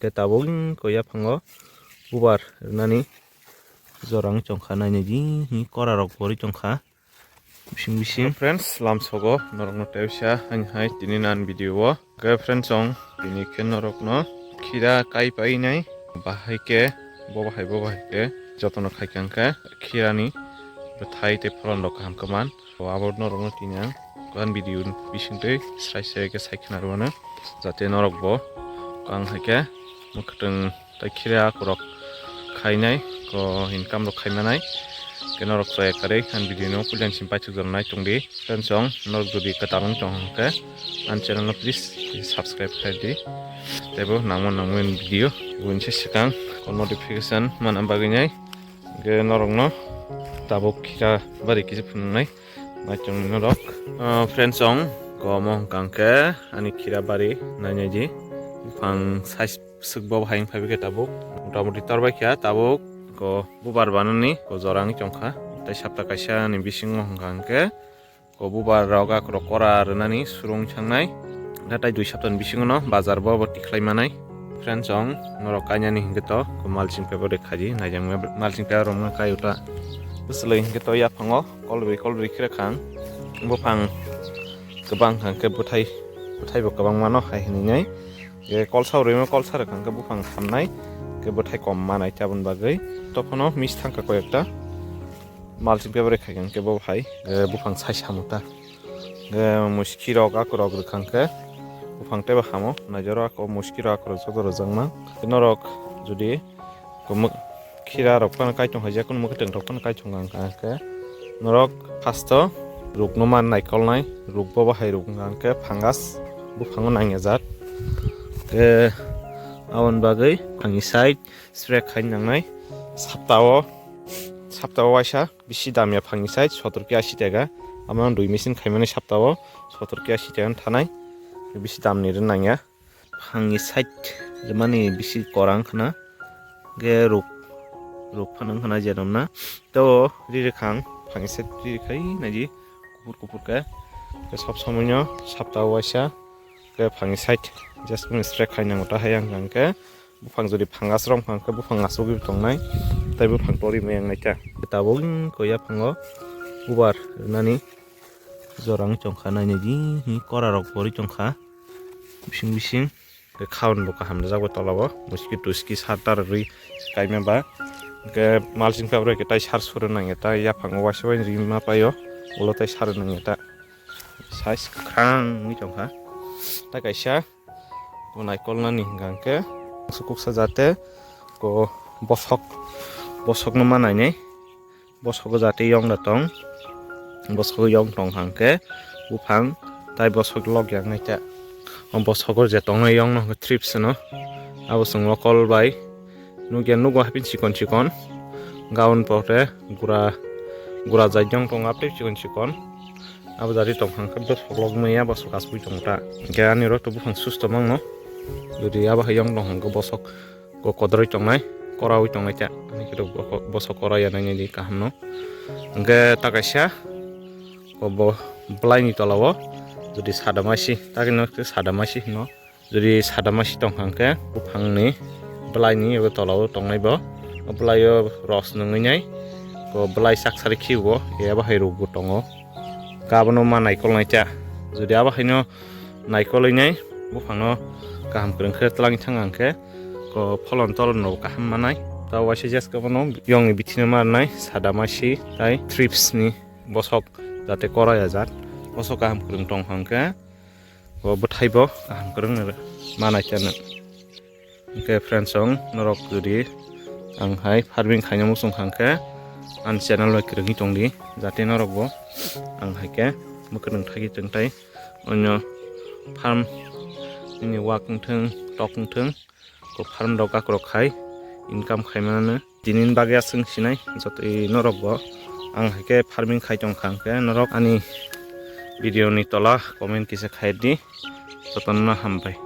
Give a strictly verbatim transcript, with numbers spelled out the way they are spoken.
Khe tabuk ko yaphango bubar rwnani jorang chongkha nainai di hi kora rok pori chongkha. Bising bising. Hello friends, lamsogo norokno tebsa hain hai tini nan video o. Khe friends, chong tini khe norokno khira kai painai bahai khe bo bahai bo bahai khe jotono khaikha khe khirani bwthai tei pholon rok kaham khe man. Abo norokno tini ang kuan video bisingtwi srai srai khe sai khna rwmano, jate norok bo kang hai khe mwkhwtwng tei khira akurok khainai, ko income rok khaimanai. Khe norok chaya karwi ang video no puilani simi paithak jora nai tongdi. Friends, chong norok jodi kwtal wng tong hwnkhe ang channel no please subscribe khai di. Teibo nangma nangma video winse swkang ko notification mana bagwi nai. Khe norokno tabuk khira bari kisa phunuknai. Naichong norok. Ah, friends, chong ko omo hwnkha khe ani khira bari nainai di. Buphang size swk bo hai wngphai khe tabuk. Motamoti torbai kha tabuk ko bubar banani ko jora wngwi tongkha. Tei sapta kaisa ni bisingo hwnkha khe ko bubar rok akurok kora rwnani surung sangnai. Tei dui sapta ni bisingo no bazar bo bo tikhlai manai. Friends, chong norok kainani hwnkhe to ko mulching paper de khaji naijak mulching paper rok kai uta. Bwswlwi hwnkhe to yaphango kolbri kolbri khe khang. Buphang kwbang hwnkhe bwthai, bwthai bo kwbang mano hai hinwi nai. Ye kolsa rwima kolsa rwkha hwnkhe buphang hamnai, khe bwthai kom manai tabun bagwi. Tophano mis thangkha koi ekta. Mulching paper khai hwnkhe bo hai, eh, buphang sai samuta. Muski rok akurok rwkha hwnkhe buphang teibo hamo, naijaro ako muski rok akurok joto rwjakma. Norok jodi khira rok phano kaichong hai, jekunu mwkhwtwng rok phano kaichong wngkha hwnkhe norok first o rukno man naikolnai, ruk bo bahai ruk wngkha hwnkhe fungus buphango nangya jat. Khe aboni bagwi phangni side spray khai nangnai saptao, saptao waisa. Bisi damya phangni side sotor ki asi taka. Amo dui machine khaimani saptao sotor ki asi taka thanai. Bisi damni rw nangya. Phangni side rwmani bisi korang khna. Ge ruk, ruk phano khna je romna. To riri khang phangni side riri khai naji kupur kupur ke. Ke sob somoino saptao waisa ke phangni side just spray khai nango ta hai ang ke. Buphang jodi phangas rok phang khe buphang asugwi tongnai, tei buphang tori maya wngnai ta. Tabuk ko yaphango bubar rwnani jorang chongkha nainai di hi kora rok pori chongkha bising bising. Khe khaun bo kaham rijak bai tola o muski tuski sar tar rwi kaima ba. Khe mulching paper bai khe tai sar suru nangya ta, yaphango waisa bai rima paio, ulo tai sar nangya ta. Size kwkhwrang wngwi tongkha. Ta kaisa bo naikolnani hwnkha hwnkhe kuksa kuksa jate ko bosok, bosokno ma nainai. Bosogo jate yong da tong. Bosogo yong tong hwnkhe buphang tai bosok lok yang nai ta. O bosogo je tongnai yong no hwnkhe thrips hwno. Abo chwng lokol bai nukya, nugo haphim chikon chikon. Gaun pore gura, gura jai yong tongo haphim chikon chikon. Abo jari tong hwnkhe bosok lok maya bosok asugwi tongo ta. Hwnkhe ani oro to buphang susto mangno. Jodi abo hai yong tong hwnkhe bosok ko kodroi tongnai, koraui tongnai ta. Ani khe to bosok kora ya nai di kaham no. Hwnkhe ta kaisa ko bo bwlai ni tola o jodi sada masi ta khe no sada masi hino. Jodi sada masi tong hwnkhe buphangni bwlaini abo tolao tongnai bo. O bwlaio ros nungwi nai ko bwlai chaksari khibo, abo hai rukbo tongo. Abono ma naikolnai ta. Jodi abo haino naikolwi nai buphangno kaham kwrwng khe twlangwi thang ang khe ko pholon tolon rok kaham manai. Ta waisa jas abono yongni bithi no ma rwnai sada masi tai thrips ni bosok jate kora ya jat. Bosok kaham kwrwng tong hwnkhe. Bo bwthai bo kaham kwrwng manai chana. Hwnkhe friends, chong norok jodi ang hai farming khaina muchung kha hwnkhe ang channel bai kwrwngwi tongdi, jate norok bo ang hai khe mwkhwtwng thagwi tongthai onyo farm nini wak wngthwng tok wngthwng ko farm rok akorok khai income khai manano. Tini bagwi aswk sinai jotoi norok bo ang hai khe farming khai tong kha hwnkhe norok ani video ni tola comment kisa khai di, jotono hambai.